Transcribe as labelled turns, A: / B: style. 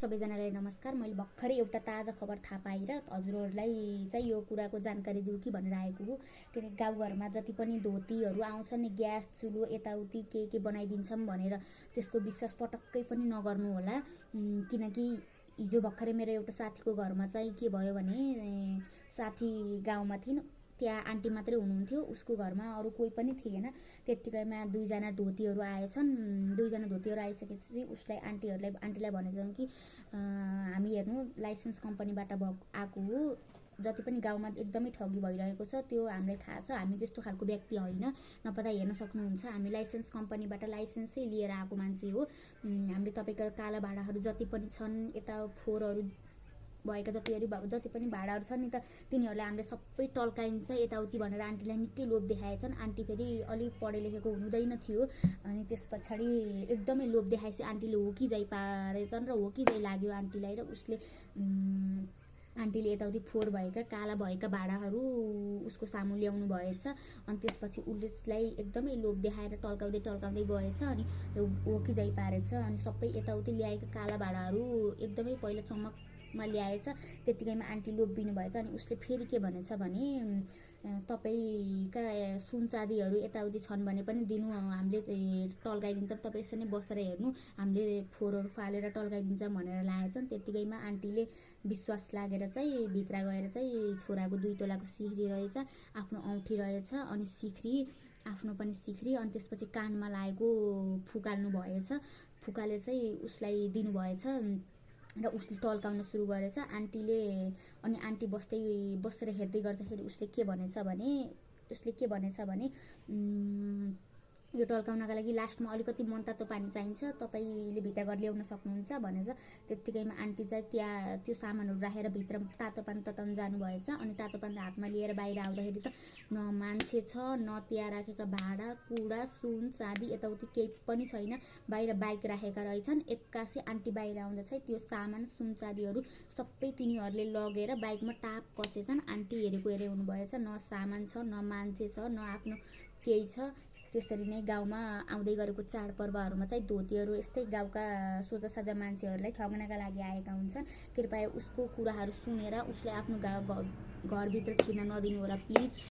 A: सबैजनालाई नमस्कार। मैले भर्खरै एउटा ताजा खबर थाहा पाएर हजुरहरूलाई चाहिँ यो कुराको जानकारी दिउँ कि भनेर आएको हो। किनकि गाउँघरमा जति पनि धोतीहरू आउँछ नि, ग्यास चुलो यताउति के बनाइदिन्छौँ भनेर त्यसको विश्वास पटक्कै पनि नगर्नु होला। किनकि हिजो भर्खरै मेरो एउटा साथीको घरमा चाहिँ के भयो भने, साथी गाउँमा थिइन्, त्यहाँ आन्टी मात्रै हुनुहुन्थ्यो, उसको घरमा अरू कोही पनि थिएन। त्यत्तिकैमा दुईजना धोतीहरू आएछन्। दुईजना धोतीहरू आइसकेपछि उसलाई आन्टीलाई भनेछन् कि हामी हेर्नु लाइसेन्स कम्पनीबाट आएको हो, जति पनि गाउँमा एकदमै ठगी भइरहेको छ त्यो हामीलाई थाहा छ, हामी त्यस्तो खालको व्यक्ति होइन, नपत्ता हेर्न सक्नुहुन्छ, हामी लाइसेन्स कम्पनीबाट लाइसेन्सै लिएर आएको मान्छे हो। हामीले तपाईँका काला भाडाहरू जति पनि छन्, यता फोहोरहरू भएका जति पनि भाडाहरू छन् नि त, तिनीहरूलाई हामीले सबै टल्काइन्छ यताउति भनेर आन्टीलाई निकै लोभ देखाएछन्। आन्टी फेरि अलिक पढे लेखेको हुँदैन थियो, अनि त्यस पछाडि एकदमै लोभ देखाएपछि आन्टीले हो कि जाइ पारेछन् र हो कि जाइ लाग्यो आन्टीलाई, र उसले आन्टीले यताउति फोहोर भएका काला भएका भाडाहरू उसको सामु ल्याउनु भएछ। अनि त्यसपछि उसलाई एकदमै लोभ देखाएर टल्काउँदै गएछ, अनि हो कि जाइ पारेछ। अनि सबै यताउति ल्याएका काला भाडाहरू एकदमै पहिला चमकमा ल्याएछ। त्यत्तिकैमा आन्टी लोभिनु भएछ। अनि उसले फेरि के भनेछ भने, तपाईँका सुन चाँदीहरू यताउति छन् भने पनि दिनु, हामीले टल्काइदिन्छौँ, तपाईँ यसरी नै बसेर हेर्नु, हामीले फोहोरहरू फालेर टल्काइदिन्छौँ भनेर लागेछन्। त्यत्तिकैमा आन्टीले विश्वास लागेर चाहिँ भित्र गएर चाहिँ छोराको 2 तोलाको सिख्री रहेछ, आफ्नो औँठी रहेछ, अनि आफ्नो पनि सिख्री, अनि त्यसपछि कानमा लागेको फुकाल्नु भएछ। फुकाले चाहिँ उसलाई दिनुभएछ र उसले टल्काउन सुरु गरेछ आन्टीले। अनि आन्टी बसेर हेर्दै गर्दाखेरि उसले के भनेछ भने यो टल्काउनका लागि लास्टमा अलिकति मनतातो पानी चाहिन्छ, तपाईँले भित्र गएर ल्याउन सक्नुहुन्छ भनेछ। त्यत्तिकैमा आन्टी चाहिँ त्यहाँ त्यो सामानहरू राखेर भित्र तातो पानी तताउन जानुभएछ। अनि तातो पानी हातमा लिएर बाहिर आउँदाखेरि त न मान्छे छ, न त्यहाँ राखेका भाँडा कुडा सुन चाँदी यताउति केही पनि छैन, बाहिर बाइक राखेका रहेछन्। एक्कासी आन्टी बाहिर आउँदा चाहिँ त्यो सामान सुन चाँदीहरू सबै तिनीहरूले लगेर बाइकमा टाप कसेछन्। आन्टी हेरेको हुनुभएछ, न सामान छ, न मान्छे छ, न आफ्नो केही छ। त्यसरी नै गाउँमा आउँदै गरेको चाडपर्वहरूमा चाहिँ धोतीहरू यस्तै गाउँका सोझासाझा मान्छेहरूलाई ठग्नका लागि आएका हुन्छन्। कृपया उसको कुराहरू सुनेर उसलाई आफ्नो घरभित्र छिर्न नदिनु होला प्लिज।